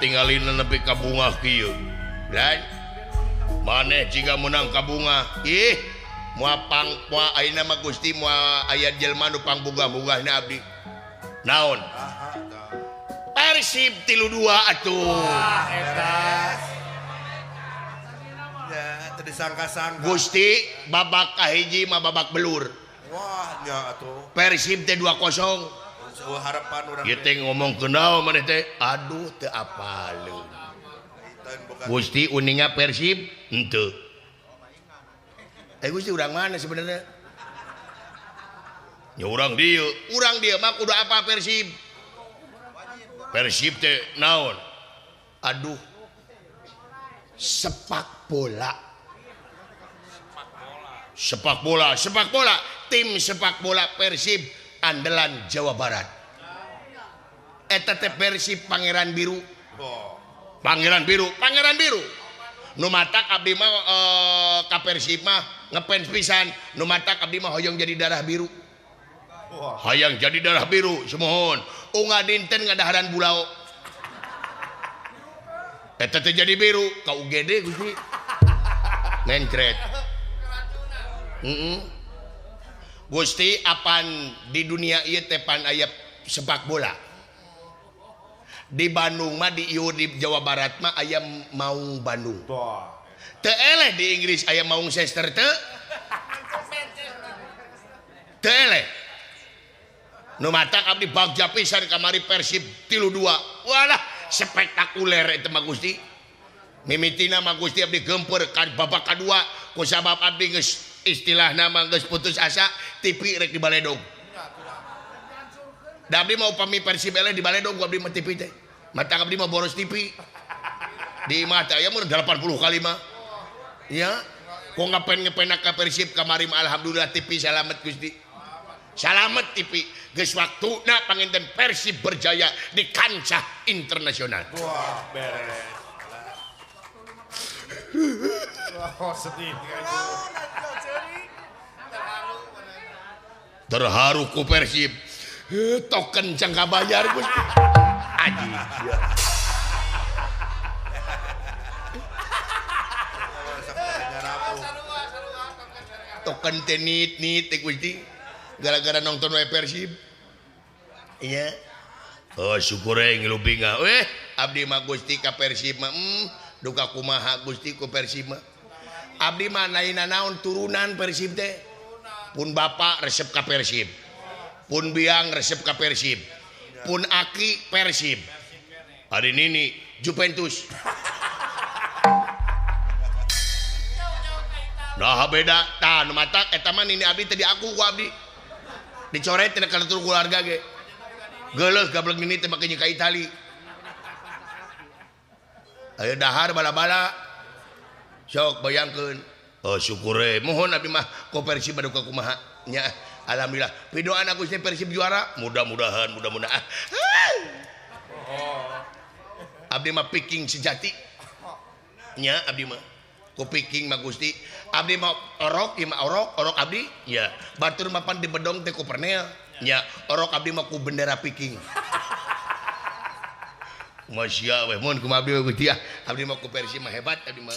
katingalina nepi ka bungah kieu. Dan maneh jiga menang ka bungah. Ih, moal pang moal ayeuna mah Gusti moal aya jelema nu pangbungah-bungahna abdi. Naon? Persib 3-2 atuh. Wah, eta. Ya, teu disangka-sangka. Gusti babak kahiji mah babak belur. Wah, nya atuh. Persib teh 2-0. Eueuh harapan urang. Ieu teh ngomong kunaon maneh teh? Aduh teu apaleun. Gusti uninga Persib henteu. Gusti urang mana sebenarnya? Ya urang dieu, urang dieu mah kudu apa Persib? Persib teh naon? Aduh. Sepak bola. Sepak bola, sepak bola. Tim sepak bola Persib andalan Jawa Barat. Eta teh Persib Pangeran Biru. Pangeran Biru, Pangeran Biru. Nu matak abdi mah ka Persib mah ngefans pisan. Nu matak abdi mah hoyong jadi darah biru. Hayang jadi darah biru, semohon. Unga dinten ngadaharan bulao. Eta teh jadi biru ka UGD Gusti. Ngencret. Gusti apan di dunia ieu teh pan aya sepak bola. Di Bandung mah di ieu di Jawa Barat mah aya Maung Bandung. Teu eleh di Inggris aya Maung Chester teu. Teu eleh. Nu matak abdi bagja pisan kamari Persib 3-2. Walah spektakuler eta mah Gusti. Mimitina mah Gusti abdi gempeur ka babak kadua ku sabab abdi geus istilahna mah geus putus asa TV rek dibaledog. Da abdi mah upami Persib eleh dibaledog ku abdi mah TV teh. Matak abdi mah boros TV. Di imah teh aya mun 80 kali mah. Ya, ku ngapen-ngapenak ka Persib kamari mah alhamdulillah TV salamet Gusti. Salamet TV. Geus waktuna panginten Persib berjaya di kancah internasional. Wah, beres. Oh, sedih. Terharu ku Persib. Token jangka bayar Gusti. Aji. Token teh nit-nit teh Gusti. Gara-gara nonton we Persib. Iya. Oh, syukur we ngilu bingah. Weh, abdi mah Gusti ka Persib mah. Duka kumaha Gusti ku Persib mah. Abdi mah lain naon turunan Persib teh. Pun bapak resep ka Persib. Pun biang resep ka Persib. Pun aki Persib. Hari nini Juventus. Nah beda tah nu matak eta mah nini abdi teh diaku ku abdi. Dicoret tina kana tur keluarga ge. Geuleuh gablek nini teh make ka Itali. Aya dahar bala-bala. Sok bayangkeun. Oh syukur we mohon abdi mah ku Persib baduka kumaha nya. Alhamdulillah. Pidoan aku Gusti Persib juara, mudah-mudahan, mudah-mudahan. Abdi mah piking sejati. Nya abdi mah. Ku piking mah Gusti. Abdi mah orok, ieu mah orok, orok abdi. Nya. Batur mah pan di bedong teh ku pernel. Nya, orok abdi mah ku bendera piking. Masya we mun kumaha abdi Gusti ah. Abdi mah ku Persib mah hebat abdi mah.